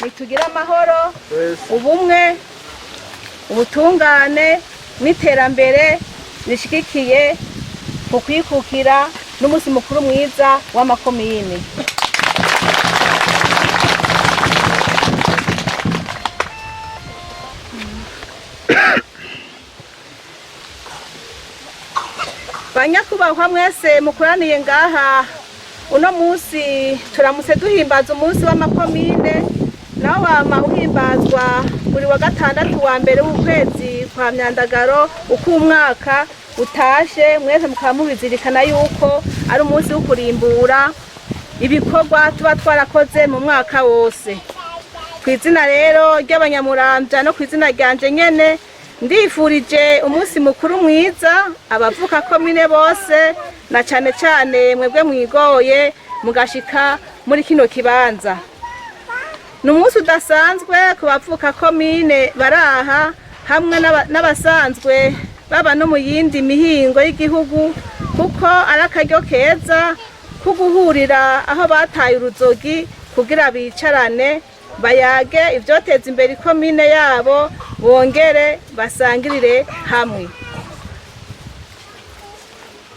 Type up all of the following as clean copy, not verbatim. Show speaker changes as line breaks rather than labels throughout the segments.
Nitugire amahoro, ubumwe, ubutungane n'iterambere rishigikiye ku kwikukira n'umunsi mukuru mwiza w'amakomine. Banyakubahwa mwese mukoraniye ngaha uno munsi, turamutse duhimbaza umunsi w'amakomine, nawo wama uhimbazwa buri wa gatandatu wa mbere w'ukwezi kwa Myandagaro uko umwaka utashe. Mwese mukaba mubizirikana yuko ari umunsi wo kurimbura ibikorwa tuba twarakoze mu mwaka wose. Ku izina rero ry'Abanyamuramvya no ku izina ryanje nyene, ndifurije umunsi mukuru mwiza abavuka komine bose, na cane cane mwebwe mwigoye mugashika muri kino kibanza. Ni umunsi udasanzwe ku bavuka komine baraha hamwe n'abasanzwe baba no mu yindi mihingo y'igihugu, kuko ari akaryo keza ko guhurira aho bataye uruzogi kugira bicarane, bayage ivyoteza imbere ikomine yabo, bongere basangirire hamwe.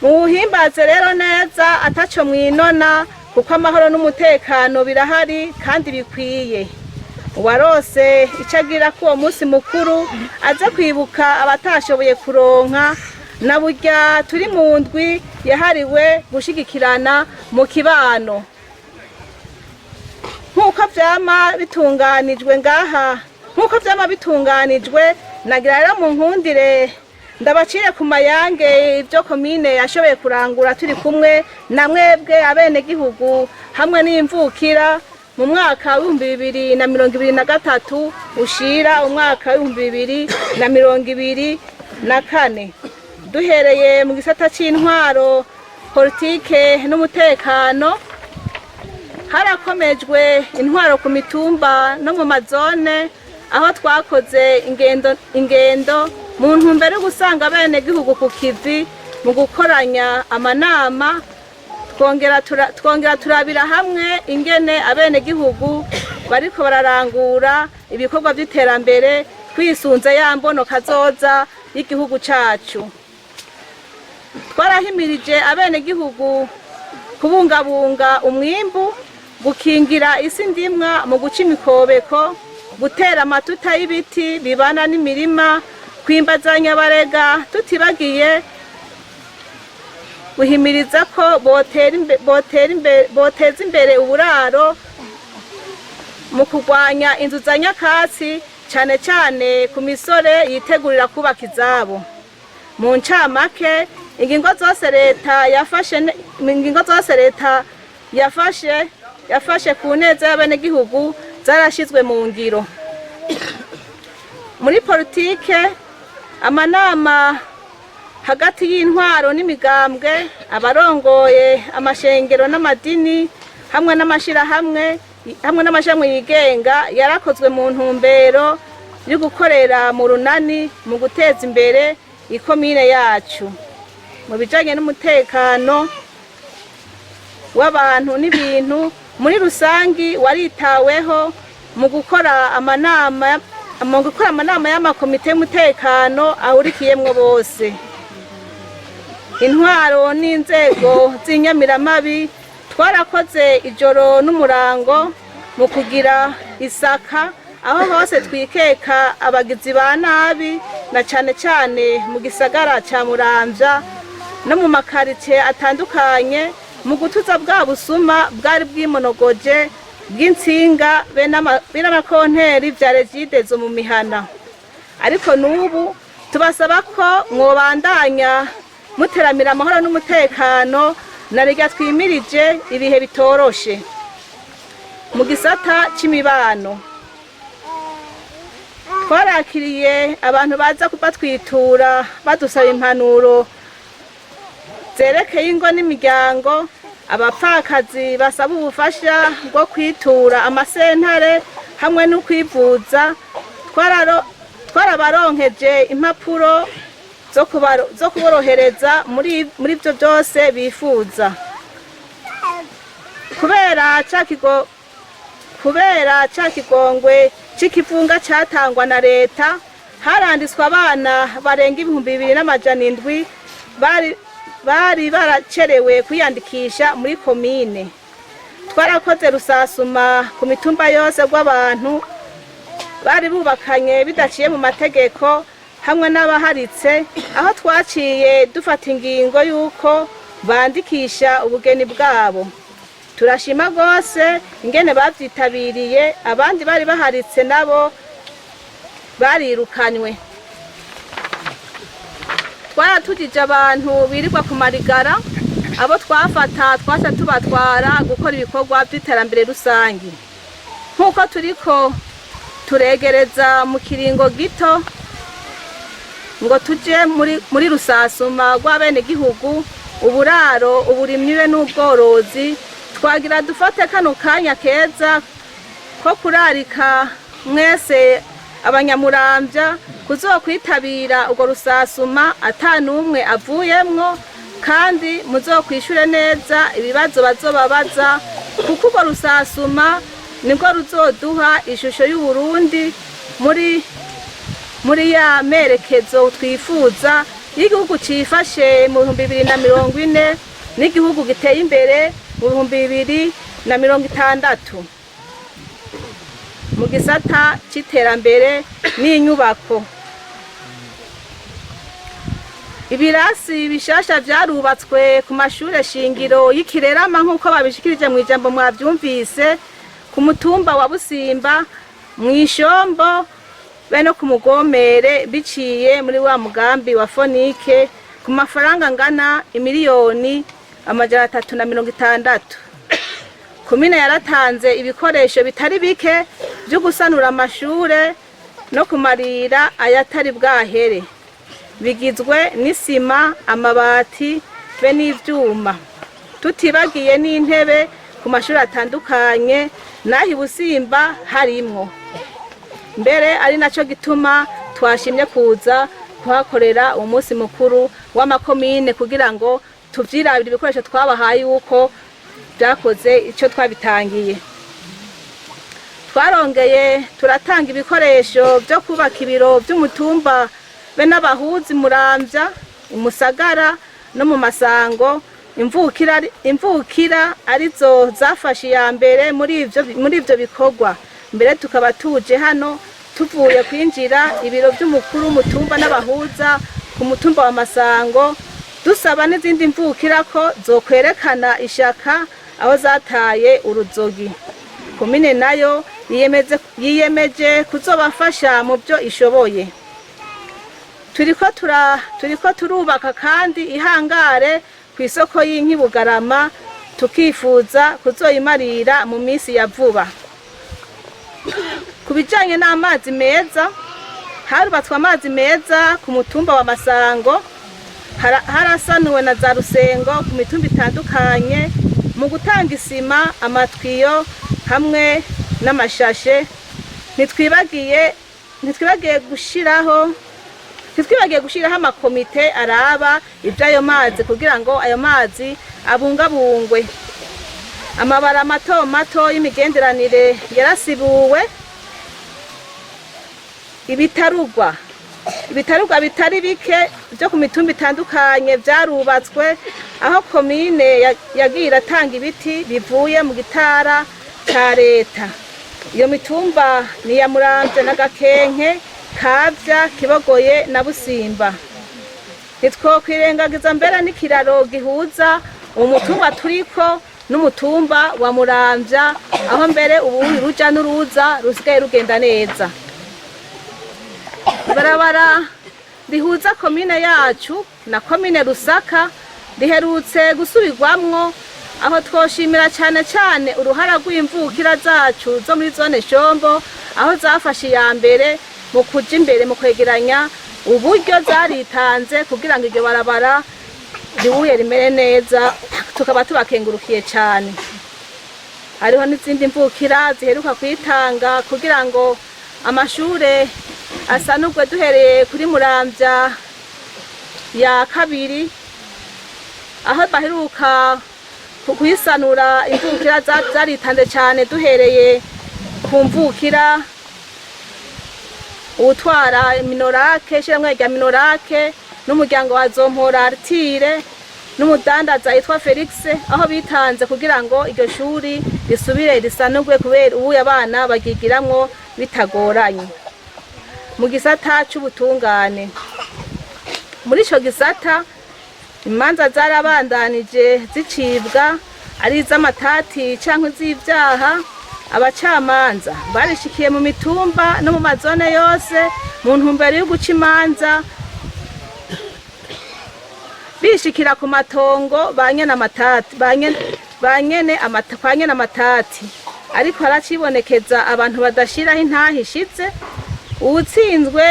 Muwuhimbaze rero neza ataco mwinona, kuko amahoro n'umutekano birahari kandi bikwiye. Uwarose ico agira ko uwo munsi mukuru aze kwibuka abatashoboye kuronka, na burya turi mu ndwi yahariwe gushigikirana mu kibano. Nk'uko vyama bitunganijwe ngaha, nk'uko vyama bitunganijwe, nagira rero mu nkundire ndabacire ku mayange ibyo komine yashoboye kurangura turi kumwe na mwebwe abenegihugu hamwe n'imvukira mu mwaka w'2023 ushira umwaka w'2024. Duhereye mu gisata c'intwaro, politike n'umutekano, harakomejwe intwaro ku mitumba no mu mazone, aho twakoze ingendo mu ntumbero yo gusanga abenegihugu ku kivi mu gukoranya amanama, twongera turabira hamwe ingene abenegihugu bariko bararangura ibikorwa vy'iterambere twisunze ya mbono kazoza y'igihugu cacu. Twarahimirije abenegihugu kubungabunga umwimbu, gukingira isi ndimwa mu guca imikobeko, gutera amatuta y'ibiti bibana n'imirima, kwimbazanya barega, tutibagiye guhimiriza ko boteza imbere uburaro mu kurwanya inzu za nyakatsi, cane cane ku misore yitegurira kubaka izabo. Mu ncamake, ingingo zose leta yafashe ku neza y'abenegihugu zarashizwe mu ngiro. Muri politike, amanama hagati y'intwaro n'imigambwe, abarongoye amashengero n'amadini hamwe n'amashirahamwe yigenga yarakozwe mu ntumbero yo gukorera mu runani mu guteza imbere ikomine yacu. Mu bijanye n'umutekano w'abantu n'ibintu muri rusangi, waritaweho mu gukora amanama y'amakomite y'umutekano ahurikiyemwo bose. Intwaro n'inzego z'inyamiramabi, twarakoze ijoro n'umurango mu kugira isaka aho hose twikeka abagizi ba nabi, na cane cane mu gisagara ca Muramvya no mu makaritsiye atandukanye, mu gutuza bwa busuma bwari bwimonogoje bw'intsinga be n'amakonteri vya Regideso mu mihana. Ariko n'ubu tubasaba ko mwobandanya muteramira amahoro n'umutekano, na rya twimirije ibihe bitoroshe. Mu gisata c'imibano, twarakiriye abantu baza batwitura badusaba impanuro zerekeye ingo n'imiryango, abapfakazi basaba ubufasha bwo kwitura amasentare hamwe no kwivuza. Twarabaronkeje impapuro zo kuborohereza muri ibyo byose bifuza. Kubera ca kigo Kubera ca kigongwe c'ikivunga catangwa na leta, haranditswe abana barenga 2700 bari baracerewe kwiyandikisha muri komine. Twarakoze rusasuma ku mitumba yose rw'abantu bari bubakanye bidaciye mu mategeko hamwe n'abaharitse, aho twaciye dufata ingingo y'uko bandikisha ubugeni bwabo. Turashima rwose ingene babyitabiriye. Abandi bari baharitse nabo barirukanywe. Twaratujije abantu birirwa ku marigara. Abo twafata twaca tubatwara gukora ibikorwa by'iterambere rusange. Nk'uko turiko turegereza mu kiringo gito ngo tuje muri rusasuma rw'abenegihugu, uburaro, uburimyi be n'ubworozi, twagira dufate kano kanya keza ko kurarika mwese Abanyamurambya kuzokwitabira urwo rusasuma ata n'umwe avuyemwo, kandi muzokwishure neza ibibazo bazobabaza, kuko urwo rusasuma nibwo ruzoduha ishusho y'Uburundi muri ya merekezo twifuza y'igihugu cifashe mu 2040 n'igihugu giteye imbere mu 2060 mu gisata c'iterambere n'inyubako. Ibirasi bishasha vyarubatswe ku mashure shingiro y'Ikirerama, nk'uko babishikirije mu ijambo mwavyumvise, ku mutumba wa Busimba, mw'Ishombo be no ku Mugomere, biciye muri wa mugambi wa Fonike, ku mafaranga angana imiliyoni 360. Komine yaratanze ibikoresho bitari bike vyo gusanura amashure no kumarira ayatari bwahere, bigizwe n'isima, amabati be n'ivyuma, tutibagiye n'intebe ku mashuri atandukanye, n'aho Ibusimba harimwo mbere. Ari naco gituma twashimye kuza kuhakorera umunsi mukuru w'amakomine, kugira ngo tuvyirabire ibikoresho twabahaye yuko byakoze icyo twabitangiye. Twarongeye turatanga ibikoresho byo kubaka ibiro by'umutumba be n'abahuzi Muramvya, Imusagara no mu Masango. Imvukira arizo zafashe iya mbere muri ivyo bikorwa. Mbere tukaba tuje hano tuvuye kwinjira ibiro by'umukuru w'umutumba n'abahuza ku mutumba wa Masango, dusaba n'izindi mvukira ko zokwerekana ishaka aho zataye uruzogi. Komine nayo yiyemeje kuzobafasha mu byo ishoboye. Turiko turubaka kandi ihangare ku isoko y'inka Bugarama, tukifuza kuzoyimarira mu minsi ya vuba. Ku bijanye n'amazi meza, harubatswe amazi meza ku mutumba wa Masango, harasanuwe na za rusengo ku mitumba itandukanye mu gutanga isima, amatwiyo hamwe n'amashashe. Ntitwibagiye gushiraho amakomite araba iby'ayo mazi kugira ngo ayo mazi abungabungwe. Amabara mato mato y'imigenderanire yarasibuwe. Ibitarugwa bitari bike byo ku mitumba itandukanye byarubatswe, aho komine yagiye iratanga ibiti bivuye mu gitara ca leta. Iyo mitumba ni iya Muramvya na Gakenke, Kavya, Kibogoye na Busimba. Ntitwokwirengagiza mbere n'ikiraro gihuza umutumba turiko n'umutumba wa Muramvya, aho mbere ubu uruja n'uruza rusigaye rugenda neza. Ibarabara rihuza komine yacu na komine Rusaka riherutse gusubirwamwo, aho twoshimira cyane cyane uruhara rw'imvukira zacu zo muri zone Shombo, aho zafashe iya mbere mu kuja imbere mu kwegeranya uburyo. Zaritanze kugira ngo iryo barabara riwuye rimere neza, tukaba tubakengurukiye cyane. Hariho n'izindi mvukira ziheruka kwitanga kugira ngo amashure asanurwe, duhereye kuri Muramvya ya kabiri, aho baheruka kuyisanura. Imvukira zaritanze cyane, duhereye Ku mvukira, uwutwara Minorake, ishyirahamwe rya Minorake, n'umuryango wa Zompora Artire, n'umudandaza yitwa Felix, aho bitanze kugira ngo iryo shuri risubire risanurwe, kubera ubu abana bagigiramwo bitagoranye. Mu gisata c'ubutungane, muri ico gisata imanza zarabandanije zicibwa, ari iz'amatati canke iz'ivyaha. Abacamanza barishikiye mu mitumba no mu mazone yose mu ntumbero yo guca imanza, bishikira ku matongo ba nyene amatati, ba nyene amatati. Ariko haracibonekeza abantu badashiraho intahe ishitse, uwutsinzwe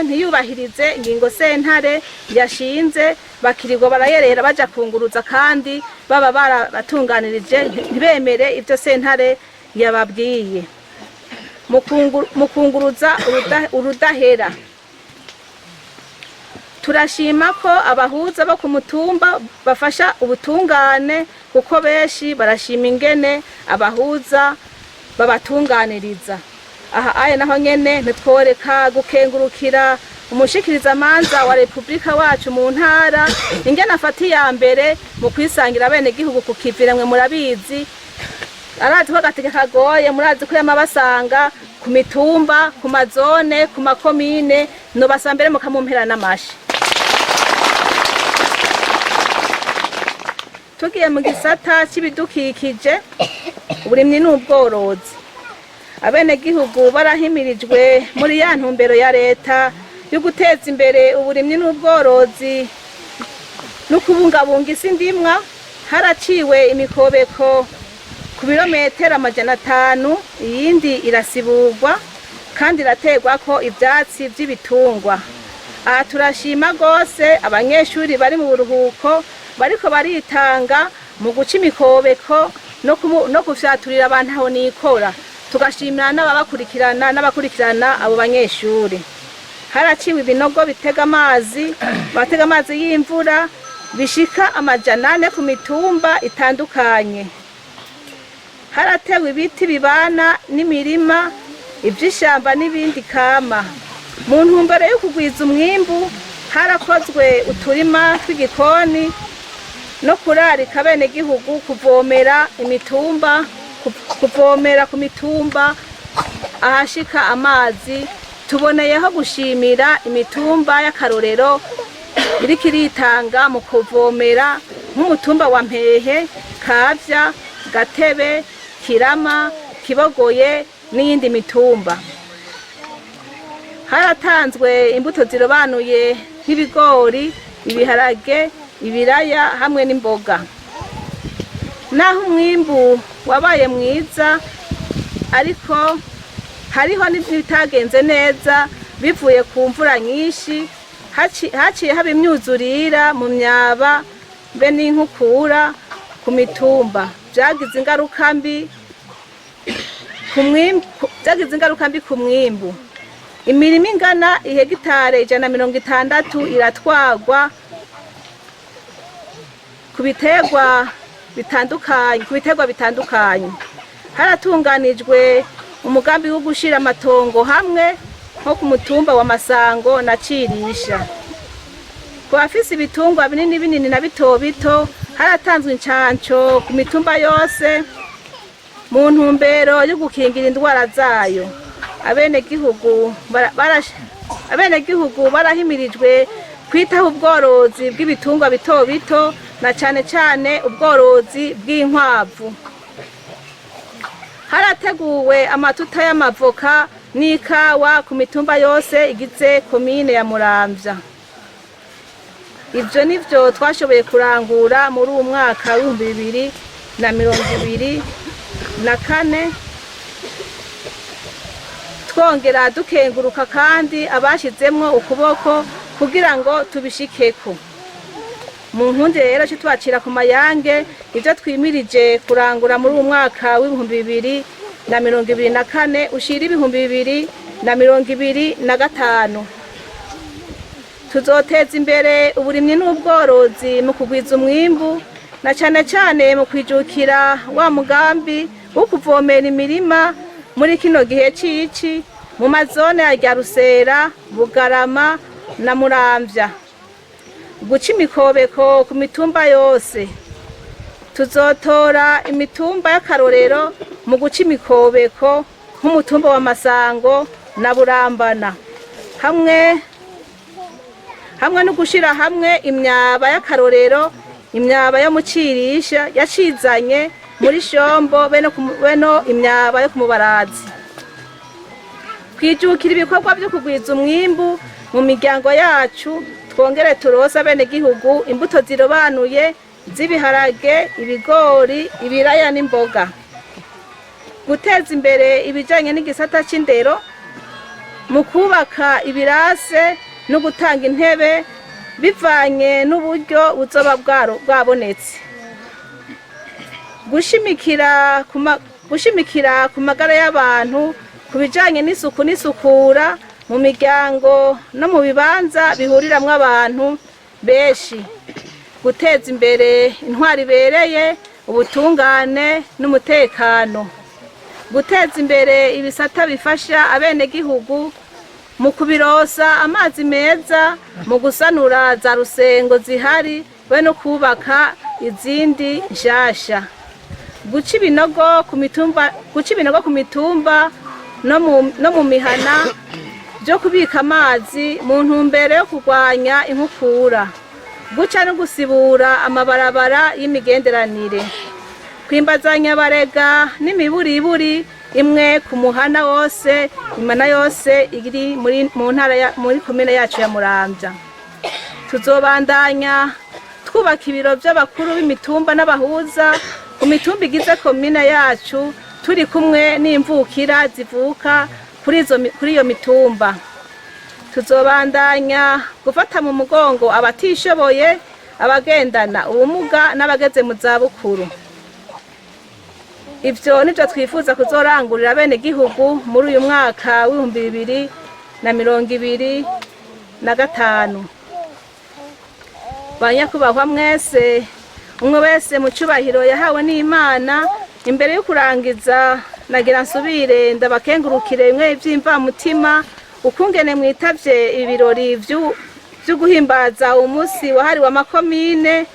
ntiyubahirize ingingo sentare yashinze, bakirirwa barayerera baja kunguruza, kandi baba barabatunganirije, ntibemere ivyo sentare yababwiye. Mu kunguruza urudahera, turashima ko abahuza bo ku mutumba bafasha ubutungane, kuko benshi barashima ingene abahuza babatunganiriza. Aha aye naho nyene ntitworeka gukengurukira umushikirizamanza wa Repubulika wacu mu ntara, ingene afata iya mbere mu kwisangira abenegihugu ku kivire. Mwe murabizi, arazi ko agatike kagoye, murazi ko yama basanga ku mitumba, ku mazone, ku makomine. Nobasaba mbere mukamumpera n'amashi. Tugiye mu gisata c'ibidukikije, uburimyi n'ubworozi, abenegihugu barahimirijwe muri ya ntumbero ya leta yo guteza imbere uburimyi n'ubworozi no kubungabunga isi ndimwa. Haraciwe imikobeko ku birometero 500, iyindi irasiburwa kandi iraterwako ivyatsi vy'ibitungwa. Aha turashima rwose abanyeshuri bari mu buruhuko bariko baritanga mu guca imikobeko no gufyaturira abantu aho nikora, tugashimira n'ababakurikirana n'abakurikirana abo banyeshuri. Haraciwe ibinogo bitega amazi, batega amazi y'imvura, bishika 400 ku mitumba itandukanye. Haratewe ibiti bibana n'imirima, ivy'ishamba n'ibindi kama. Mu ntumbero yo kugwiza umwimbu, harakozwe uturima tw'igikoni no kurarika abenegihugu kuvomera imitumba, kuvomera ku mitumba ahashika amazi. Tuboneyeho gushimira imitumba y'akarorero iriko iritanga mu kuvomera, nk'umutumba wa Mpehe, Kavya, Gatebe, Kirama, Kibogoye n'iyindi mitumba. Haratanzwe imbuto zirobanuye nk'ibigori, ibiharage, ibiraya hamwe n'imboga. Naho umwimbu wabaye mwiza, ariko hariho n'ibitagenze neza bivuye ku mvura nyinshi. Haciye haba imyuzurira mu myaba be n'inkukura ku mitumba, vyagize ingaruka mbi ku mwimbu. Imirima ingana ihegitare 160 iratwagwa ku biterwa bitandukanye. Haratunganijwe umugambi wo gushira amatongo hamwe, nko ku mutumba wa Masango na Cirisha. Ku bafise ibitungwa binini binini na bito bito, haratanzwe incanco ku mitumba yose mu ntumbero yo gukingira indwara zayo. Abenegihugu barahimirijwe kwitaho ubworozi bw'ibitungwa bito bito, na cane cane ubworozi bw'inkwavu. Harateguwe amatuta y'amavoka n'ikawa ku mitumba yose igize komine ya Muramvya. Ivyo nivyo twashoboye kurangura muri uwu mwaka w'2024, twongera dukenguruka kandi abashizemwo ukuboko kugira ngo tubishikeko. Mu nkundi rero co twacira ku mayange ivyo twimirije kurangura muri uwu mwaka w'2024 ushira 2025. Tuzoteza imbere uburimyi n'ubworozi mu kugwiza umwimbu, na cane cane mu kwijukira wa mugambi wo kuvomera imirima muri kino gihe c'ici mu mazone ya Ryarusera, Bugarama na Muramvya. Guca imikobeko ku mitumba yose. Tuzotora imitumba y'akarorero mu guca imikobeko nk'umutumba wa Masango na Burambana, hamwe no gushira hamwe imyaba y'akarorero, imyaba yo mu Cirisha yacizanye muri Shombo, beno imyaba yo kumubarazi. Kwijukira ibikorwa byo kugwiza umwimbu mu miryango yacu, twongere turose abenegihugu imbuto zirobanuye z'ibiharage, ibigori, ibiraya n'imboga. Guteza imbere ibijanye n'igisata c'indero mu kubaka ibirase no gutanga intebe bivanye n'uburyo buzoba bwabonetse. Gushimikira ku magara y'abantu ku bijanye n'isuku n'isukura mu miryango no mu bibanza bihuriramwo abantu benshi. Guteza imbere intwari ibereye, ubutungane n'umutekano. Guteza imbere ibisata bifasha abenegihugu mu kubirosa amazi meza, mu gusanura za rusengo zihari be no kubaka izindi nshasha. Guca ibinogo ku mitumba, guca ibinogo ku mitumba no mu mihana byo kubika amazi mu ntumbero yo kurwanya inkukura. Guca no gusibura amabarabara y'imigenderanire. Kwimbazanya barega n'imiburiburi imwe ku muhana wose, imana yose iri muri mu ntara muri komine yacu ya Muramvya. Tuzobandanya twubaka ibiro by'abakuru b'imitumba n'abahuza ku mitumba igize komine yacu, turi kumwe n'imvukira zivuka kuri iyo mitumba. Tuzobandanya gufata mu mugongo abatishoboye, abagendana ubumuga n'abageze mu zabukuru. Ivyo nivyo twifuza kuzorangurira bene gihugu muri uyu mwaka w'2025. Banyakubahwa mwese, umwe wese mu cubahiro yahawe n'Imana, imbere yo kurangiza nagira nsubire ndabakengurukire bimwe vy'imvamutima ukungene mwitavye ibirori vyo guhimbaza umunsi wahariwe amakomine.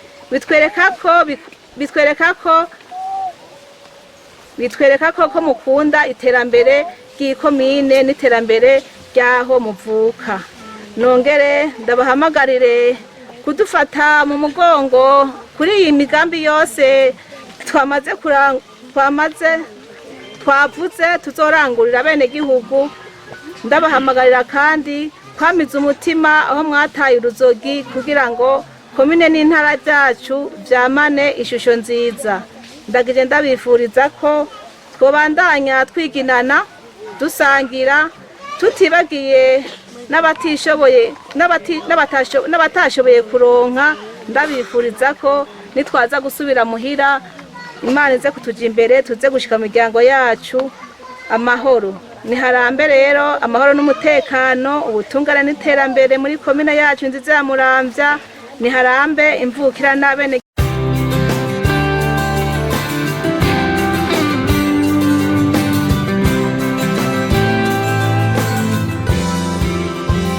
Bitwereka ko mukunda iterambere ry'ikomine n'iterambere ry'aho muvuka. Nongere ndabahamagarire kudufata mu mugongo kuri iyi migambi yose twamaze twavuze tuzorangurira bene gihugu. Ndabahamagarira kandi kwamiza umutima aho mwataye uruzogi kugira ngo komine n'intara byacu vyamane ishusho nziza. Ndagije ndabifuriza ko twobandanya twiginana, dusangira, tutibagiye n'abatishoboye n'abatashoboye kuronka. Ndabifuriza ko nitwaza gusubira muhira, Imana ize kutuja imbere, tuze gushika mu miryango yacu amahoro. Niharambe rero amahoro n'umutekano, ubutungane n'iterambere muri komine yacu nziza ya Muramvya. Niharambe imvukira n'abene.